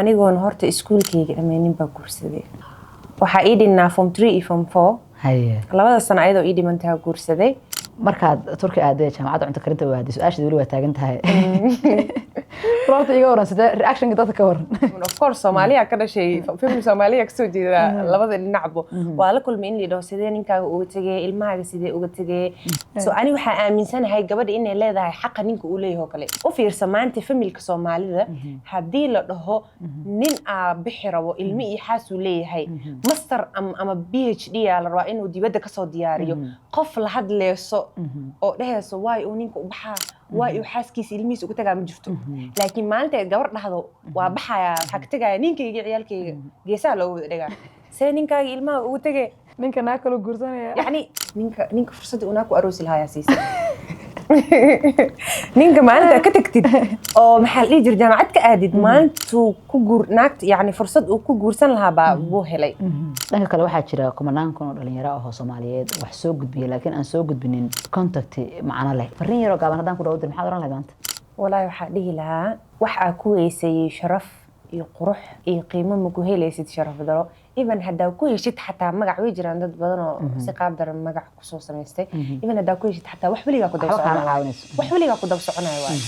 Anigoon horta iskuulkayga dhammaynin baa guursaday. Waxaa ii dhinnaa form 3 iyo form 4. 2da sano ayadoo ii dhimantaha guursaday. Markaad Turki aaday, jaamacadda cunto karinta waaday, su-aashaada weli waa taagan tahay. Bal horta iga waran, sidee reactionka dadka ka waran? Of course, Soomaaliya ka dhashay, family Soomaaliya kasoo jeeda, labada dhinacbo waa la kulmay in la yidhaho: "Sidee ninkaaga uga tegay? Ilmahaaga sidee uga tegay?" So ani waxaa aaminsanahay gabadha inay leedahay xaqa ninka uu leeyahay oo kale. U fiirsa maanta familka Soomaalida, haddii la dhaho nin aa bixi rabo, ilmi iyo xaasuu leeyahay, master ama PhD aa la rabaa inuu dibadda kasoo diyaariyo, qof la hadleyso oo dhehayso waay uu ninka u baxaa, waay uu xaaskiisa ilmihiisa uga tagaa, ma jirto. Laakiin maalinta gabar dhahdo waa baxaya, waxaa ka tegaya ninkayga, ciyaalkayga, geesaha looga wada dhigaa: "See ninkaaga ilmaha ugu tegee?" Ninka naa kaloo guursanaya. Yacni ninka fursadda unaa ku aroosi lahaa yaa siisay. Ninka maalinta ka tagtid oo, maxaa la dhihi jira, jaamacad ka aadid, maalintuu ku guur naagta, yacni fursad uu ku guursan lahaa baa buu helay. Dhanka kale, waxaa jira kumanaan kun oo dhalinyaro ah oo Soomaaliyeed wax soo gudbiya, laakiin aan soo gudbinin content macno leh. Fariin yaroo gaaban haddaan ku dhawo dir, maxaad oran lahayd maanta? Walaahi, waxaa dhihi lahaa: wax aa ku weysayey sharaf iyo qurux iyo qiimo ma ku helaysid sharaf daro. Even haddaa ku heshid xataa magac, way jiraan dad badan oo si qaab daran magac kusoo samaystay. Even haddaa ku heshid xataa, wax weligaa ku daba waxba kaama soconayo. Caawinayso. Wax weligaa ku daba soconayo waay.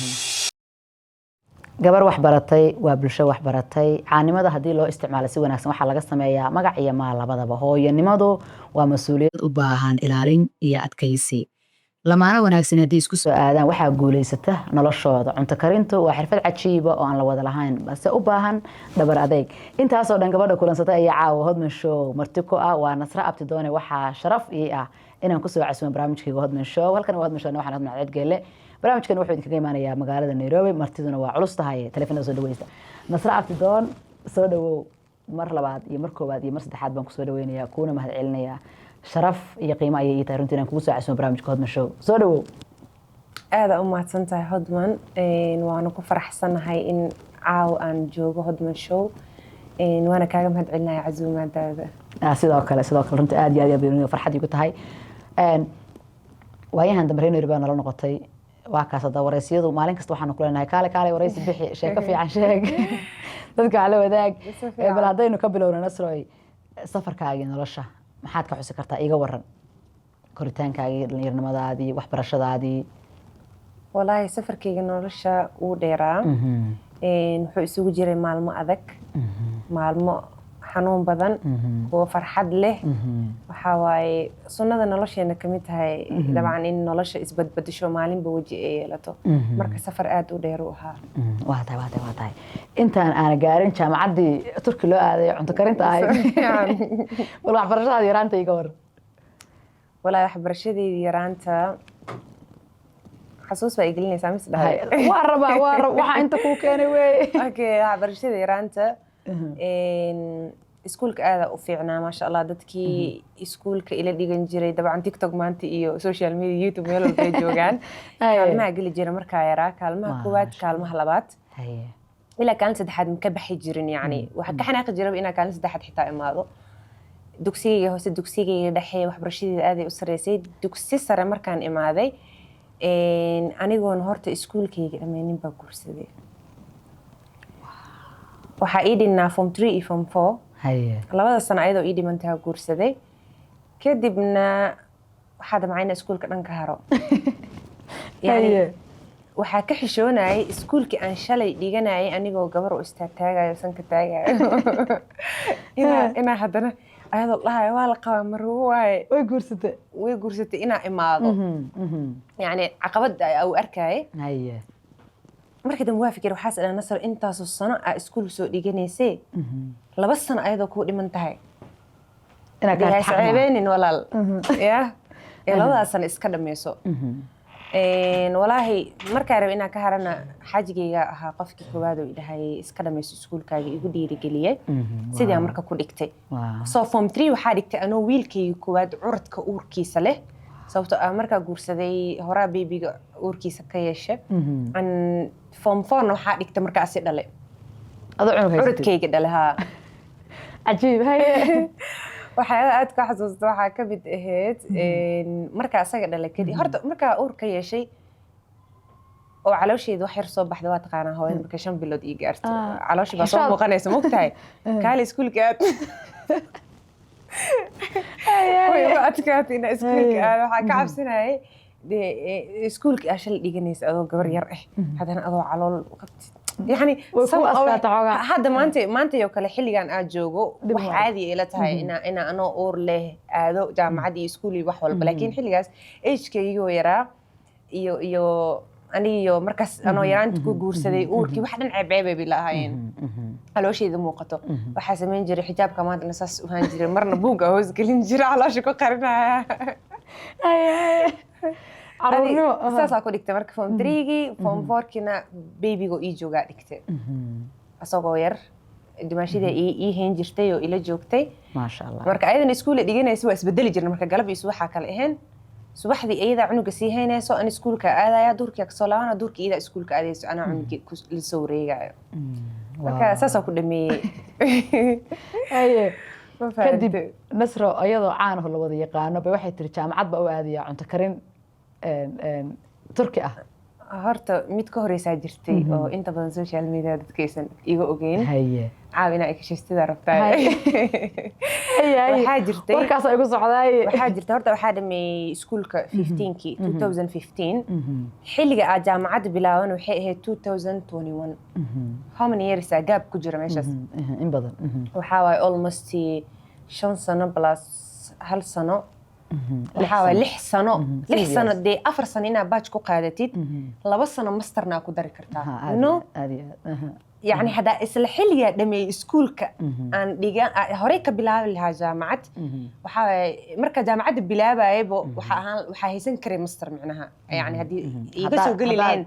Gabar wax baratay waa bulsho wax baratay. Caanimada haddii loo isticmaalo si wanaagsan, waxaa laga sameeyaa magac iyo maal labadaba. Hooyanimadu waa mas-uuliyad u baahan ilaalin iyo adkaysi. Lamaano wanaagsan haddii isku soo aadaan, waxaa guulaysata noloshooda. Cunto karintu waa xirfad cajiiba oo aan la wada lahayn, balse u baahan dhabar adeyg. Intaasoo dhan gabadha kulansatay ayaa caawa Hodman Show marti ku ah, waa Nasre Abtidoone. Waxaa sharaf ii ah inaan kusoo casuumo barnaamijkayga Hodman Show. Halkan waa Hodman Show, waxaan Hodman Cedgeele. Barnaamijkan wuxuu idinkaga imaanayaa magaalada Nairobi. Martiduna waa culus tahay, taleefanada soo dhaweysta. Nasre Abtidoon, soo dhawow mar labaad iyo mar koowaad iyo mar saddexaad baan kusoo dhaweynayaa, kuuna mahad celinayaa. Sharaf iyo qiimo ayay ii tahay runtii inaan kugu soo casuumo barnaamijka Hodman Show. Soo dhawow. Aada u mahadsan tahay, Hodman. Waana ku faraxsanahay in caawa aan joogo Hodman Show, waana kaaga mahad celinaya casuumaadaada. Sidoo kale, sidoo kale, runtii aad iyo aad iyo aad farxad igu tahay. Waayahan dambe reer Nairobi baa nala noqotay. Waa kaas hadda wareysiyadu maalin kasta waxaanu ku leenahay: "Kaale, kaale, wareysi bixi, sheeko fiican sheeg, dadka ala wadaag." Bal haddaynu ka bilowno, Nasroy, safarkaagii nolosha maxaad ka xusi kartaa? Iiga waran koritaankaagii, dhalinyaronimadaadii, waxbarashadaadii. Walaahi, safarkayga nolosha wuu dheeraa. Wuxuu isugu jiray maalmo adag, maalmo xanuun badan, kuwo farxad leh. Waxaa waaye sunnada nolosheena kamid tahay dabcan in nolosha isbadbadasho, maalinba weji ay yeelato. Marka safar aada u dheer u ahaa. Waa tahay, waa tahay, waa tahay. Intaan aana gaarin jaamacaddii Turki loo aaday cunto karinta ahayd, bal waxbarashadaada yaraanta iga war. Walaahi, waxbarashadeydii yaraanta xasuus baa igelinaysaa mis dhahay. Waa rabaa, waa rab, waxaa inta kuu keenay wey. Okay, waxbarashada yaraanta, iskuulka aada u fiicnaa, maasha Allah. Dadkii iskuulka ila dhigan jiray, dabcan TikTok maanta iyo social media, YouTube, meel walba ay joogaan. Kaalmaha geli jira markaa yaraa, kaalmaha koowaad, kaalmaha labaad, ilaa kaalin saddexaad ma ka baxi jirin. Yani waxaa ka xanaaqi jiraba inaa kaalin saddexaad xitaa imaado. Dugsigayga hoose, dugsigayga dhexe, waxbarashadeeda aaday u sareysay. Dugsi sare markaan imaaday, anigoon horta iskuulkayga dhammaynin baa guursaday. Waxaa ii dhinnaa form 3 iyo form 4. 2da sano ayadoo ii dhimantaha guursaday. Kadibna waxaa damcay inaa iskuulka dhan ka haro. Yani waxaa ka xishoonayay iskuulkii aan shalay dhiganayay, anigoo gabar oo istaagtaagayo, sanka taagayo, inaa haddana ayadoo dhahayo waa la qabaa, marwo waaye, way guursatay, way guursatay, inaa imaado. Yani caqabad u arkayay. Markii dambe waa fikir, waxaas dhaa: "Nasar, intaasoo sano aa iskuul soo dhiganaysay, 2 sano ayadoo kuu dhiman tahay, inaad dee ka ha isceebeynin walaal, ya ee labadaas sano iska dhameyso." Walaahi, markaa raba inaan ka harana, xaajigayga ahaa qofkii koowaad oo idhahay: "Iska dhameyso iskuulkaaga," igu dhiirigeliyey. Sidii aan marka ku dhigtay. So form 3 waxaa dhigtay anoo wiilkayga koowaad curadka uurkiisa leh, sababtoo ah markaa guursaday horaa babyga uurkiisa ka yeesha. An form 4na waxaa dhigtay markaasi dhale. Adoo cunug haysatid. Curadkayga dhale, haa. Cajiib, haye. Waxyaaba aad ka xasuusta waxaa ka mid ahayd markaa asaga dhalay kadib, horta markaa uur ka yeeshay. Oo caloosheeda wax yar soo baxda. Waa taqaanaa hooyada markay 5 bilood ii gaarto, calooshii baa soo Xishood. muuqanaysa, mogtahay? Kaali iskuulka aad. Way igu adkaatay inaa iskuulka aado. Waxaa ka cabsanayay dee iskuulka aa shal dhiganaysa adoo gabar yar ah, haddana adoo calool qabtid, yani. Way ku adkaatay xoogaa. Hadda maanta iyo kale xilligan aad joogo, Dhib wax ma caadi ila tahay inaa anoo uur leh aado jaamacad iyo iskuul iyo wax walba, laakiin xilligaas agekaygoo yaraa iyo anigiyo markaas anoo yaraanta ku guursaday, uurkii, wax dhan ceeb ceebay bay lahaayeen. Caloosheeda muuqato, waxaa samayn jiray xijaabka maantana saas u haan jiray, marna buugga hoos gelin jiray, caloosha ku qarinaya. Caruurnimo. Saasaa ku dhigtay. Marka form threegii, form fourkiina babygo ii joogaa dhigtay, asagoo yar dimaashida ii hayn jirtay oo ila joogtay. Maasha Allah. Marka ayadana iskuula dhiganaysa, waa isbedeli jirna. Marka galab iyo subaxaa kale ahayn. Subaxdii iyadaa cunuga sii haynayso, an iskuulka aadaya, duurkii kasoo laabana, duurkii iyadaa iskuulka aadayso, anaa cunugii la soo wareegayo. Marka saasaa ku dhameeyey. Haye. Ma Kadib fahantay? Nasro iyadoo caanaho la wada yaqaano bay waxay tiri jaamacad baa u aadaya cunto karin Turki ah. Horta mid ka horeysaa jirtay oo inta badan social media dadkaysan iga ogeyn. Caaw inaa ikashistidaa rabtaa. Haye, haye. Waxaa jirtay Warkaasa igu socdaaye. Waxaa jirta, horta waxaa dhameeyey iskuulka 15kii, 2015. Xilliga aad jaamacadda bilaaban waxay ahayd 2021. How many years aa gap ku jira meeshaas? In badan. Waxaa waaye almost 5 sano plus hal sano, waxaa waaye 6 sano. 6 Six sano years. Dee 4 sano inaa bachelor ku qaadatid, 2 sano masterna aa ku dari kartaa. Aad No. iyo aad iyo aad. Yani haddaa isla xilligaa dhameeyey iskuulka aan dhiga horey ka bilaabi lahaa jaamacad, waxaa waaye marka jaamacadda bilaabayaba waxaa ahaan waxaa haysan karay master, micnaha yani haddii iga soo geli Haddaad lahayn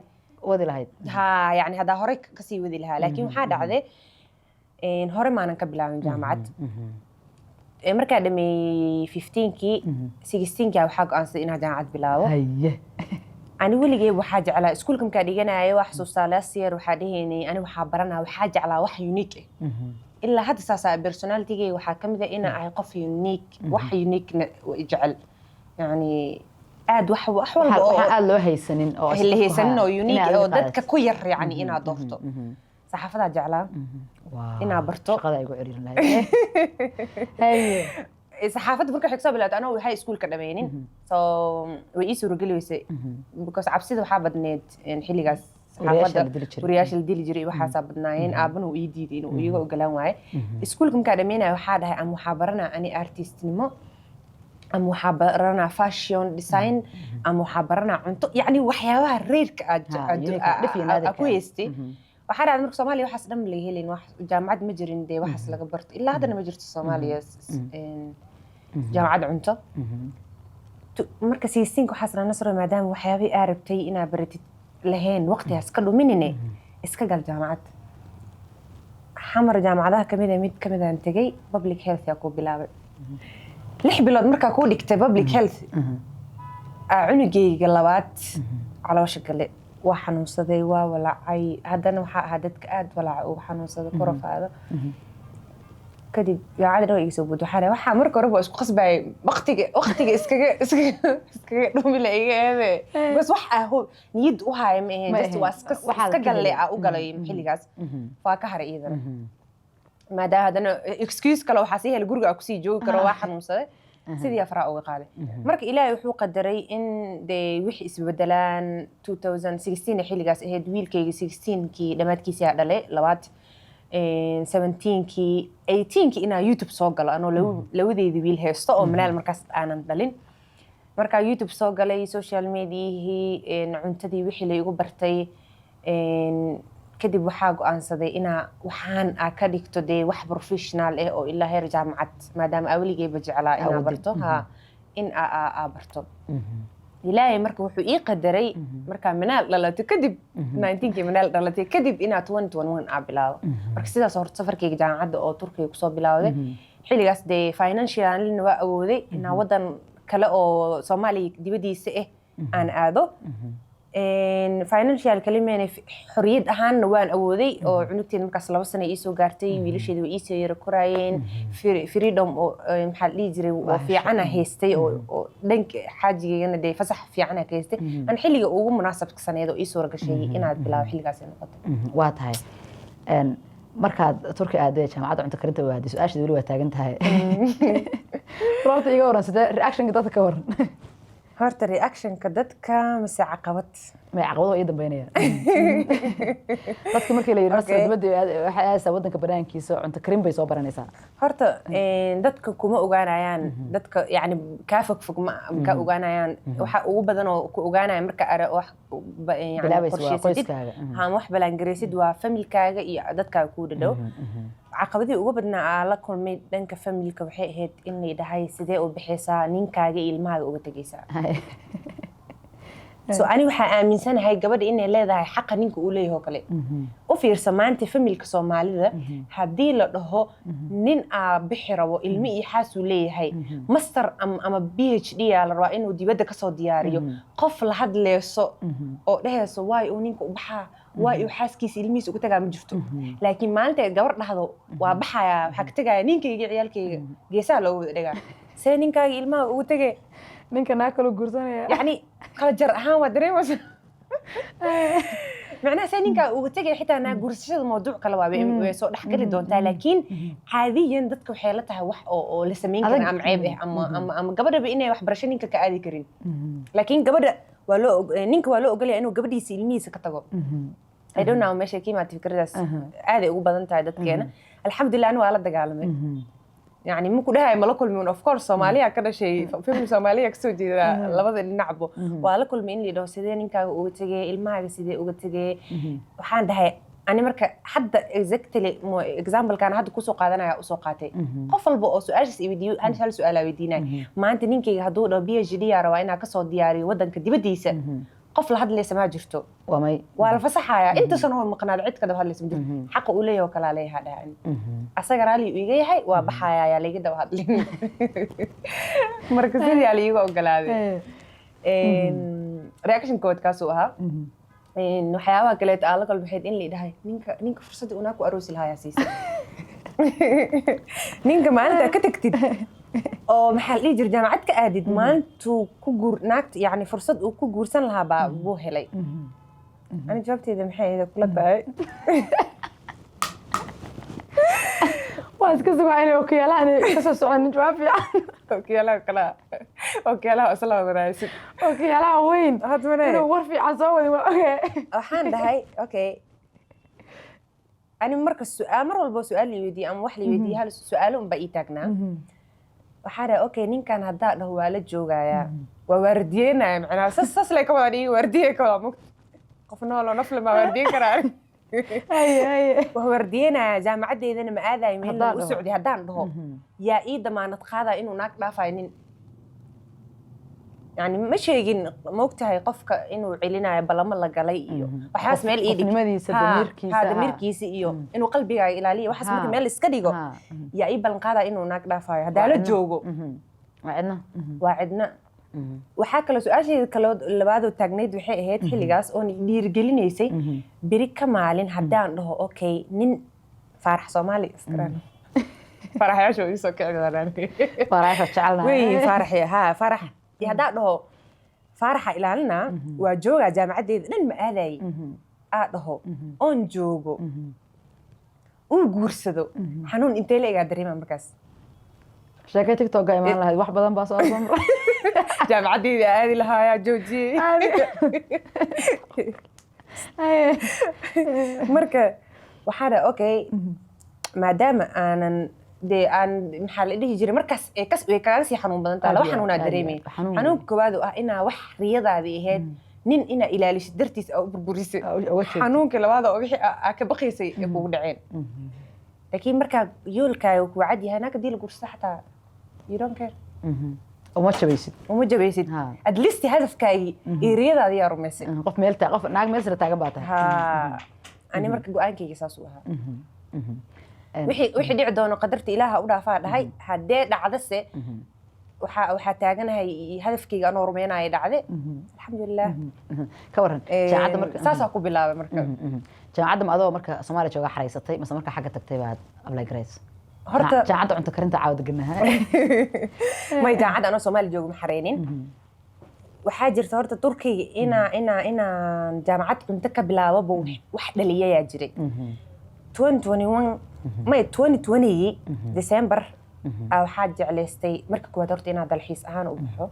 wadi lahayd. Ha, yani haddaa horey kasii wadi lahaa. Laakiin waxaa dhacday hore maanan ka bilaabin jaamacad. Markaa dhameeyey 15kii, 16kii waxaa go'aansaday inaan jaamacad bilaabo. Ani weligay waxaa jeclaa iskuulka markaa dhiganayo, wax xasuustaa last year waxaa dhehaynay ani waxaa baranaa, waxaa jeclaa wax unique ah. Ilaa hadda saasaa personalitygayga waxaa ka mid ah inaa ahay qof unique, wax unique jecel, yani aad wax walba oo Waxaan aad loo haysanin oo la haysanin oo unique inaad oo adiga dadka ku yar, yani inaad doorto. Saxaafadaa jeclaa inaa barto. Shaqada igu ciriirin lahayd. Haye. Saxaafadda marka waxay kusoo bilowday anoo waxay iskuulka dhameynin, so way ii suurageli weysay because cabsida waxaa badneed xilligaas Wariyaasha saxaafadda la dili jiray. Wariyaasha la dili jiray iyo waxaasaa badnaayeen. Aabana uu ii diiday, inuu iiga ogolaan waaye. Iskuulka markaa dhameynaya waxaa dhahay ama waxaa baranaa ani artistnimo, ama waxaa baranaa fashion design, ama waxaa baranaa cunto, yacni waxyaabaha reerka aad Ha, unique, dhif iyo naadirka ku ah. haystay. Waxaa dhacday marka Soomaaliya waxaas dhan laga helin, wax jaamacad ma jirin dee waxaas laga barto. Ilaa haddana ma jirto Soomaaliya jaamacad cunto. Marka 16ka waxaas dhahay, Nasro, maadaama waxyaabihii aa rabtay inaa baratid lahayn, waqtigaas ka dhuminine, iska gal jaamacad. Xamar jaamacadaha kamid a, mid kamid aan tegay, public health aa kuu bilaabay. 6 bilood markaa kuu dhigtay public health, aa cunugayga labaad caloosha gale. Waa xanuunsaday, waa walaacay. Haddana waxaa ahaa dadka aada walaaca uu xanuunsado ku rafaado. Kadib jaamacadda dhan waa iga soo bood. Waxaa dhahay, waxaa marka horeba waa isku qasbayay, waqtiga iskaga dhumi la iga eede, bas wax ah niyad u haya ma ahayn. Ma Just waa ahayn. iska Waxaad iska ka galle helay. aa u galay xilligaas. Waa ka haray iyadana, maadaama haddana excuse kale waxaa sii helay, guriga aa kusii joogi karo, waa xanuunsaday, sidii afaraa uga qaaday. Marka Ilaahay wuxuu qadaray in dee wixii isbedelaan. 2016 xilligaas ahayd, wiilkayga 16kii dhammaadkiisii aa dhalay labaad, 17kii, 18kii inaa YouTube soo galo anoo labadeedii wiil haysto oo manaal markaas aanan dhalin. Markaa YouTube soo galay, social mediahii, cuntadii wixii la igu bartay. Kadib waxaa go-aansaday inaa waxaan aa ka dhigto dee wax professional ah oo ilaa heer jaamacad, maadaama aa weligeyba jeclaa inaa Awoodid. barto, ha, in aa barto. Ilaahay marka wuxuu ii qadaray markaa manaal dhalatay kadib, 19kii manaal dhalatay kadib, inaa 2021 aa bilaabo. Marka sidaas horta safarkayga jaamacadda oo Turkiga kusoo bilowday. Xilligaas dee financialina waa awooday inaa wadan kale oo Soomaaliya dibadiisa ah aan aado. Financial kalimeen, xorriyad ahaanna waan awooday oo cunugteeda markaas 2 sano iisoo gaartay, wiilasheeda way iisoo yara koraayeen, freedom oo maxaa la dhihi jiray oo fiicana haystay, oo dhanka xaajigeygana dee fasax fiicana ka haystay. Aan xilliga ugu munaasabsaneed oo ii suura gashay inaad bilaabo xilligaas ay noqotay. Waa tahay. Markaad Turki aaday, jaamacadda cunto karinta waaday, su-aasheeda weli waa taagan tahay. Horta iga waran, sidee reactionka dadka ka waran? Horta reactionka dadka mise caqabad? May, caqabado waa ii dambeynaya. Dadka markii la yidhi Nasra dibadda waxay aadaysaa waddanka banaankiisa, cunto karin bay soo baranaysaa. Horta dadka kuma ogaanayaan, dadka yani kaa fog fog ma ka ogaanayaan. Waxa ugu badan oo ku ogaanaya marka ara wax yani bilaabaysa waa qorshaysadid qoyskaaga. Ama wax ballaangaraysid waa familkaaga iyo dadkaaga kuu dhadhow. Caqabadii ugu badnaa aa la kulmay dhanka familka waxay ahayd in lay dhahay, "Sidee u bixaysaa, ninkaaga iyo ilmahaaga uga tegaysaa?" So ani waxaa aaminsanahay gabadha inay leedahay xaqa ninka uu leeyahay oo kale. U fiirsa maanta familka Soomaalida, haddii la dhaho nin aa bixi rabo, ilmi iyo xaasuu leeyahay, master ama PhD aa la rabaa inuu dibadda kasoo diyaariyo, qof la hadleyso oo dhehayso waay uu ninka u baxaa, waay uu xaaskiisa ilmihiisa uga tagaa, ma jirto. Laakiin maalinta gabar dhahdo waa baxaya, waxaa ka tegaya ninkayga, ciyaalkayga, geesaha looga wada dhigaa, "See ninkaaga ilmaha ugu tegee?" Ninka naa kaloo guursanaya. Yacni kala jar ahaan waa dareemaysa macnaha, see ninkaa uga tegaya. Xitaa naa guursashada mawduuc kale waa, way soo dhexgali doontaa, laakiin caadiyan dadka waxay la tahay wax oo la samayn karin ama ceeb ah ama gabadhaba inay waxbarasho ninka ka aadi karin. Laakiin gabadha waa loo ninka waa loo ogolaya inuu gabadhiisa ilmihiisa ka tago. I don't know meesha ka imaatay fikradaas, aaday ugu badan tahay dadkeena. Alxamdulilah, ani waa la dagaalamay. Yani maku dhahay mala kulmin, of course Soomaaliya ka dhashay, family Soomaaliya kasoo jeeda, labada dhinacbo waa la kulmay in la yidhaho, "Sidee ninkaaga uga tegee, ilmahaaga sidee uga tegee?" Waxaan dhahay ani marka hadda exactly examplekan hadda kusoo qaadanaya usoo qaatay, qof walba oo su-aashaas i weydiiyo hal hal su-aalaa weydiinaya. Maanta ninkayga hadduu dhaho PhD yaa rabaa inaa kasoo diyaariyo wadanka dibaddiisa, qof la hadlaysa maa jirto. Waa may. Waa la fasaxayaa inta sano oo maqnaada, cid ka daba hadlaysa ma jirto. Xaqa uu leeyahay oo kalaa leeyahay dhahan, asaga raalli uu iga yahay, waa baxaya, ayaa layga daba hadlin. Marka sidii aa laiiga ogolaaday. Reaction kood kaasuu ahaa. Waxyaabaha kaleeto aa la kalmaxayd in la idhahay, ninka fursadda unaa ku aroosi lahaa siisay, ninka maalinta ka tagtid oo maxaa la dhihi jira jaamacad ka aadid, maalintuu ku guur naagta, yani fursad uu ku guursan lahaa baa buu helay. Ani jawaabteeda maxay ahayd kula tahay? Waa iska sugaa inay okiyaalahan kasoo soconin jawaab fiican. Okiyaalaha kala okiyaalaha isla wadanaysid. Okiyaalaha weyn. Hadda manee. Inuu war fiican soo wadin waa oge. Waxaan dhahay okay, ani marka su-aal mar walba su-aal la weydiiyo ama wax la weydiiyo, hal su-aalo unbaa ii taagnaa. Waxaa dhahay okay, ninkan haddaa dhaho waa la joogayaa, waa waardiyeynaya, macnaha sas lay ka wadaan, iiga waardiye ka wadaa mugta, qof nooloo nafle maa waardiyen karaa? Haye haye. Waa waardiyeynaya, jaamacaddeydana ma aadayo meel Haddaan u dhaho. socday. Haddaan dhaho, yaa ii damaanad qaadaya inuu naag dhaafayo nin? Yani ma sheegin, maogtahay qofka inuu celinayo balamo la galay iyo waxaas meel ii dhig. Qofnimadiisa, damiirkiisa, ha, damiirkiisa iyo inuu qalbigaaga ilaaliyo waxaas marka meel iska dhigo, yaa ii ballan qaadaya inuu naag dhaafayo haddaa la joogo? Waa cidna. Waa cidna. Waxaa kaloo su-aasheeda kaloo labaadoo taagnayd waxay ahayd xilligaas oon dhiirigelinaysay, beri ka maalin haddaan dhaho okay, nin Faarax Soomaali iskaraan, faaraxyaasha way iisoo kici doonaan. Faaraxyaasha jecelnahay. Wey Faarax, ha Faarax iyo haddaan dhaho Faaraxa ilaalina, waa joogaa, jaamacaddeeda dhan ma aadayay, aa dhaho oon joogo, uu guursado, xanuun intee la egaa dareema markaas? Sheekay TikTok-ga imaan lahayd, wax badan baa soo soo maray. Jaamacaddeeda aadi lahaayaa joojiyey. Haye. Marka waxaa dhahay okay, maadaama aanan dee aan maxaa la dhihi jiray markaas ee kas way kaaga sii xanuun badan tahay. Aad laba iyo xanuunaa aad, aad iyo dareemay. aad. Xanuun. Xanuunka koowaad oo ah inaa wax riyadaadii ahayd nin inaa ilaalisid dartiis aa u burburisay. Aa uga jeedo. Xanuunka labaad oo wixii aa ka baqaysay ay kugu dhaceen. Laakiin markaa yoolkaaga kuu cad yahay, naag hadii la guursado xataa you don't care. Uma jabaysid. Uma jabaysid. At least hadafkaagii iyo riyadaadii yaa rumaysay. Qof meel qof naag meel sare taagan baa tahay. Ha, ani marka go-aankayga saas uu ahaa. Wixii dhici doono qadarta Ilaaha u dhaafaa dhahay, haddee dhacdase. Waxaa taaganahay hadafkayga anoo rumeynaya dhacde, alxamdulilah. Ka waran jaamacadda marka? Saasaa ku bilaabay marka. Jaamacadda ma adoo marka Soomaaliya jooga xaraysatay, mase marka xagga tagtay baad apply garaysay? Horta Jaamacadda cunto karinta caawa deganaha. May, jaamacadda anoo Soomaaliya jooga ma xareynin. Waxaa jirta horta Turkiga inaan jaamacad cunto ka bilaababa wax dhaliyayaa jiray. 2021, may, 2020 December waxaa jeclaystay marka koowaad horta inaan dalxiis ahaan u baxo.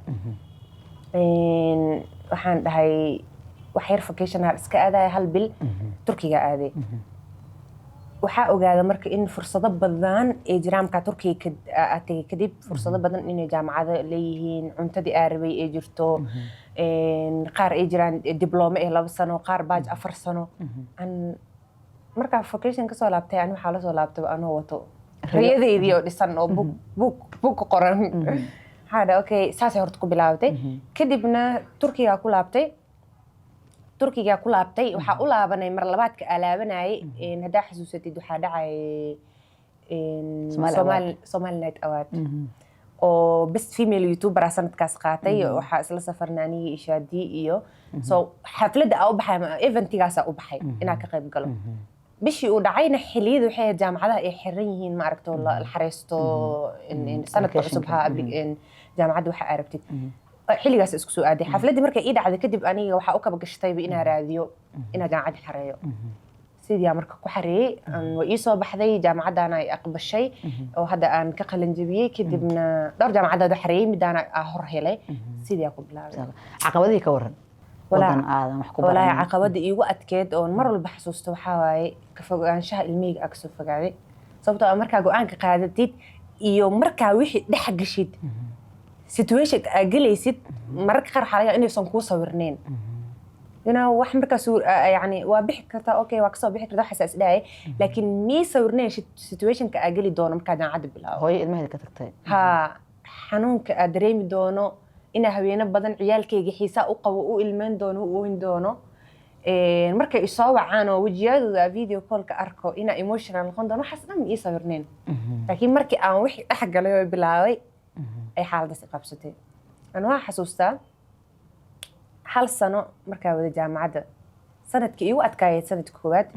Waxaan dhahay wax yar vacation aan iska aadaya, hal bil Turkiga aaday. Waxaa ogaada marka in fursado badan ee jiraan markaa Turkiga aad tegay kadib, fursado badan inay jaamacado leeyihiin cuntadii aa rabay ee jirto. Qaar ay jiraan dibloome ee 2 sano, qaar baaj 4 sano. An markaa vacation kasoo laabtay, ani waxaa lasoo laabtay anoo wato riyadeydii oo dhisan oo bug qoran. Waxaa dhahay okay, saasay horta ku bilaabatay. Kadibna Turkigaa ku laabtay. Turkigaa ku laabtay, waxaa u laabanay mar labaadka aa laabanayay. Haddaa xasuusatid, waxaa dhacay Somali. Somali Night Award oo best female youtuber aa sanadkaas qaatay. Waxaa isla safarnay anigii Ishaadii iyo so xafladda aa u baxay ama eventigaasaa u baxay inaa ka qayb galo. Bishii uu dhacayna xilliyada waxay ahayd jaamacadaha ay xiran yihiin, ma aragto, la xareysto in sanadka cusub ha jaamacadda waxa aa rabtid. Xilligaas isku soo aaday xafladdii. Markay ii dhacday kadib, aniga waxaa u kaba gashtayba inaa raadiyo inaa jaamacadda xareeyo. Sidii marka ku xareeyey way ii soo baxday jaamacaddaana ay aqbashay oo hadda aan ka qalin jabiyey. Kadibna dhowr jaamacadaad xareeyey, midaana aa hor helay. Sidii aa ku bilaabay. Caqabadihii ka waran, wadan aadan wax ku Walaahi, baranin? Caqabada iigu adkeed oon mar walba xasuusto waxaa waaye ka fogaanshaha ilmihayga aa kasoo fogaaday, sababtoo ah markaa go-aanka qaadatid iyo markaa wixii dhex gashid, situation aa gelaysid, mararka qaar waxaa laga yaabaa inaysan kuu sawirnayn. Wax markaas yani waa bixi kartaa, okay, waa kasoo bixi kartaa, waxaas is dhahay, laakiin mii sawirnayn situationka aa geli doono markaa jaamacadda bilaabo. Hooyo ilmaheeda ka tagtay. Ha, xanuunka aad dareemi doono, inaa habeeno badan ciyaalkayga xiisaa u qabo u ilmeyn doono, u ooyn doono. Markay isoo wacaan oo wejiyadooda video callka arko, inaa emotional noqon doono, waxaas dhan ma ii sawirnayn. Laakiin markii aan wixii dhex galay oo bilaabay ay xaaladaas i qabsatay. Aan waxaa xasuustaa hal sano markaa wada jaamacadda, sanadkii iigu adkaayay sanadka koowaad,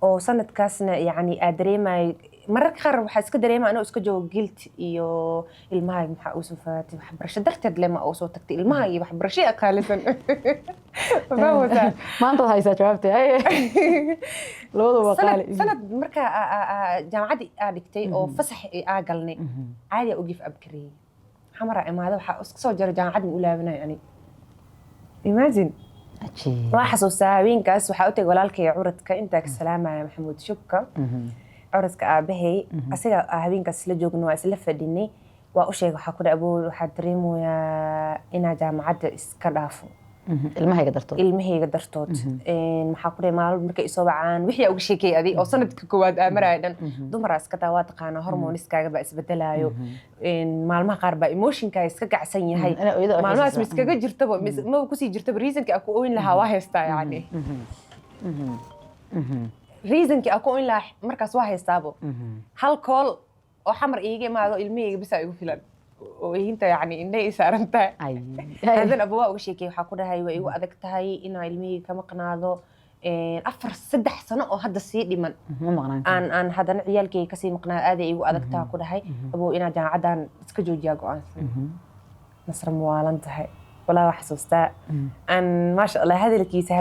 oo sanadkaasna yani aad dareemayo mararka qaar waxaa iska dareema anoo iska joogo guilt iyo ilmaha maxaa ugu soo fogaatay waxbarasho darteed lema ugu soo tagtay ilmaha iyo waxbarasho aqaalisan, ma fahmaysaa? Maanta waad haysaa jawaabta. Labadu waa qaali. Sanad markaa jaamacaddii aa dhigtay oo fasax aa galnay, caadi aa u give up gareeyey. Xamaraa imaada, waxaa iska soo jara jaamacad ma u laabanayo ani, imagine. Cajiib. Waa xasuustaa habeenkaas waxaa u tegay walaalkay curadka, intaa ka salaamaya, Maxamuud Shubka, curadka aabahay. Asiga aa habeenkaas isla joogno, waa isla fadhinay. Waa u sheegay, waxaa ku dhahay, abow, waxaa dareemayaa inaa jaamacadda iska dhaafo. Ilmahayga dartood. Ilmahayga dartood. Maxaa ku dhahay, maalin markay isoo wacaan, wixii aa uga sheekeeyay adi oo sanadka koowaad aa maraya dhan, dumaraa iska taa, waa taqaanaa, hormoniskaaga baa isbedelaayo. Maalmaha qaar baa emotionkaaga iska kacsan yahay. Inay ooyada u Maalmahaas ma xiisaysaa. iskaga jirtaba, maba kusii jirtaba. Reasonka aa ku oyn lahaa waa haystaa, yani reasonkii aa ku oyn lahaa markaas waa haystaabo. Hal call oo Xamar iiga imaado ilmahayga bisa igu filan oo ihinta, yani indhay i saaran tahay. Ay. Hadan aba waa uga sheekay, waxaa ku dhahay waa igu adag tahay inaa ilmihii ka maqnaado 4, 3 sano oo hadda sii dhiman. Ma maqnaan karo. Aan haddana ciyaalkayga kasii maqnaado aaday igu adag tahay, ku dhahay abow, inaa jaamacaddan iska joojiyaa go-aansan. Nasra, muwaalan tahay? Walaa waa xasuustaa aan, maasha Allah, hadalkiisa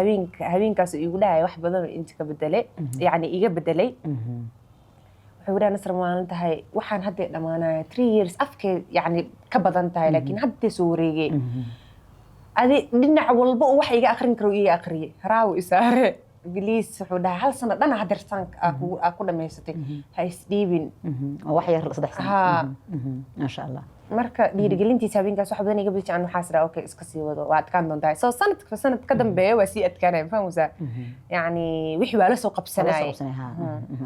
habeenkaas igu dhahay wax badan oo inta ka bedelay, yacni iga bedelay. Wuxuu dhahay, Nasra, muwaalan tahay? Waxaan hadda dhammaanaya 3 years afkee yacni ka badan tahay, laakiin haddee soo wareegay adi dhinac walba oo wax iga akrin karo iga akriye, raawo isaare biliis. Wuxuu dhahay hal sano dhana hadeertaan aa ku dhamaysatay, ha isdhiibin. Oo wax yar 3 sano. Haa. Maasha Allah. Marka dhiirigelintiisa habeenkaas wax badan iga bedeshay. Aan waxaas dhaha okay, iska sii wado, waa adkaan doontaa. So sanadka sanad ka dambeeya waa sii adkaanaya, ma fahmaysaa? Yacni wixii waa la soo Waa la soo qabsanayay. qabsanay, haa.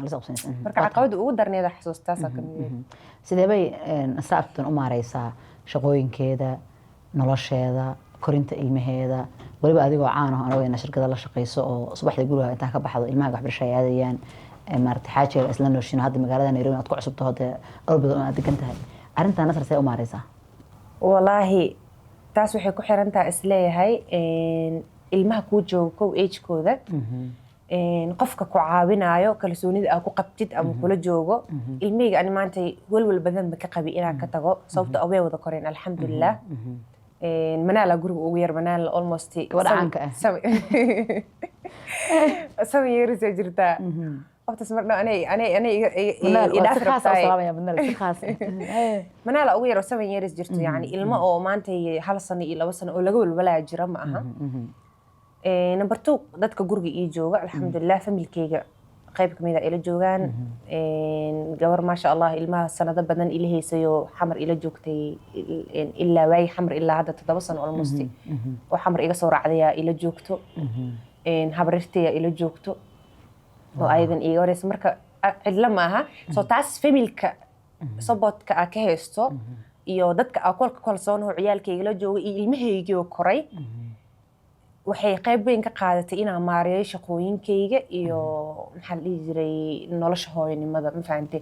La soo qabsanaysa. Marka caqabada ugu darneeda xasuustaasaa ka mid ah. Sidee bay Nasra Abtidoon u maareysaa shaqooyinkeeda, nolosheeda, korinta ilmaheeda, weliba adigoo caan ah, anagoo shirkada la shaqeyso oo subaxda guriga intaa ka baxdo ilmaha waxbarasho ay aadayaan, maaragtay, xaajiga isla nooshin, hadda magaalada Nairobi aad ku cusubtaho, dee dhowr bilood aad degan tahay, Arrintaa Nasra see u maareysaa? Walaahi taas waxay ku xiran tahay isleeyahay ilmaha kuu jooga kow agekooda, qofka ku caawinaayo, kalsoonida aa ku qabtid ama kula joogo. Ilmahayga ani maanta welwel badan ba ka qabi inaan ka tago, sababto ah way wada koreen, alxamdulilah. Manaala guriga ugu yar, Manaala almost Gabadha caanka ah. 7 years ay jirtaa. Qoftaas mar dhow anay Manaal waa si idhaaf khaas ah u rabtaay. Salaamaya Manaal si khaas ah. Manaala ugu yar oo 7 years jirto, yani ilmo oo maanta 1 sano iyo 2 sano oo laga walwalaya jira ma aha. Number two, dadka guriga ii jooga, alxamdulilah, familkeyga qayb kamid a ila joogaan. Gabar, maasha Allah, ilmaha sanado badan ila haysayoo Xamar ila joogtay, ilaa waagi Xamar ilaa hadda 7 sano almost oo Xamar iga soo raacdayaa ila joogto. Habrirtaya ila joogto oo ayadan iiga horeysa. Marka cidlo ma aha. So taas familka supportka aa ka haysto iyo dadka aa kolka kalsoonaho ciyaalkayga la jooga iyo ilmahaygii oo koray waxay qayb weyn ka qaadatay inaan maareeyo shaqooyinkayga iyo, maxaa la dhihi jiray, nolosha hooyanimada. Ma fahantay?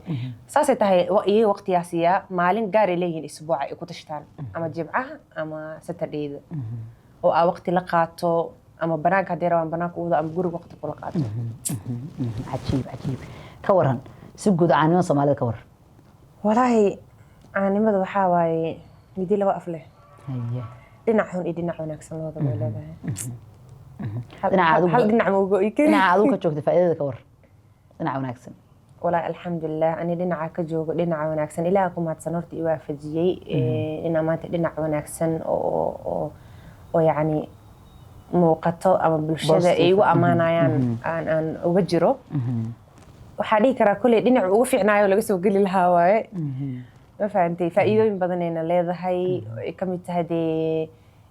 Saasay tahay iyaga waqtiyaa siiyaa. Maalin gaaray leeyihiin isbuuca ay ku tashtaan, ama Jimcaha ama Saturdayda, oo aa waqti la qaato, ama banaanka haddii rabaan banaanka u wado, ama guriga waqti kula qaato. Cajiib, cajiib. Ka waran si guud caanimada Soomaalida, ka waran? Walaahi caanimada waxaa waaye midi laba af leh. Dhinac xun iyo dhinac wanaagsan labadaba way leedahay. Dhinaca Hal dhinac ma uga oyi karin. Dhinaca adigu ka joogta faa'iidada ka waran, dhinaca wanaagsan? Walaahi alxamdulilah, ani dhinaca ka joogo, dhinaca wanaagsan, Ilaah ku mahadsan horta i waafajiyey inaa maanta dhinac wanaagsan oo yacni muuqato ama bulshada ay igu Positive. ammaanayaan aan uga jiro. Waxaa dhihi karaa kolley dhinac ugu fiicnaayo laga soo geli lahaa waaye. Ma fahantay? Faa'iidooyin badanayna leedahay, ay ka mid tahay dee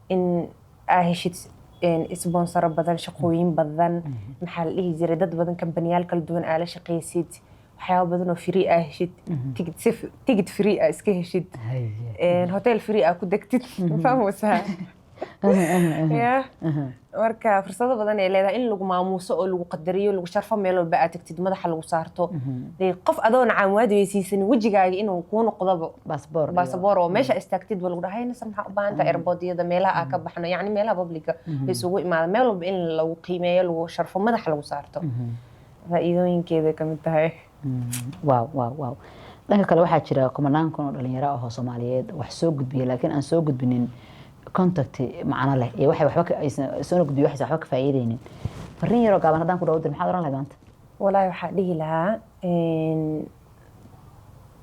in aa heshid sponsoro badan, shaqooyin badan, maxaa la dhihi jiray, dad badan, kambaniyaal kala duwan aa la shaqaysid, waxyaabo badan oo free aa heshid, ticket free aa iska heshid, hotel free aa ku degtid. Ma fahmaysaa? Ya, marka fursado badan ay leedahay in lagu maamuuso oo lagu qadariyo, lagu sharfo, meel walba aad tagtid madaxa lagu saarto. Dee qof adoon caamwaad weysiisanin wejigaaga inuu kuu noqdoba baasboor. Baasaboor, oo meesha istaagtid ba lagu dhahay, "Nasar, maxaa u baahan tahay?" Airportyada, meelaha aa ka baxno, yacni meelaha publica la isugu imaado, meel walba in lagu qiimeeyo, lagu sharfo, madaxa lagu saarto, faa'iidooyinkeeda ka mid tahay. Wow. Dhanka kale waxaa jira kumanaan kun oo dhalinyaro ah oo Soomaaliyeed wax soo gudbiya, laakiin aan soo gudbinin content macno leh iyo waxay waxba aysan soona gudbiyo, waxaysan waxba ka faa'iideynin. Fariin yaroo gaaban haddaan ku dhawo dir, maxaad oran lahayd maanta? Walaahi waxaa dhihi lahaa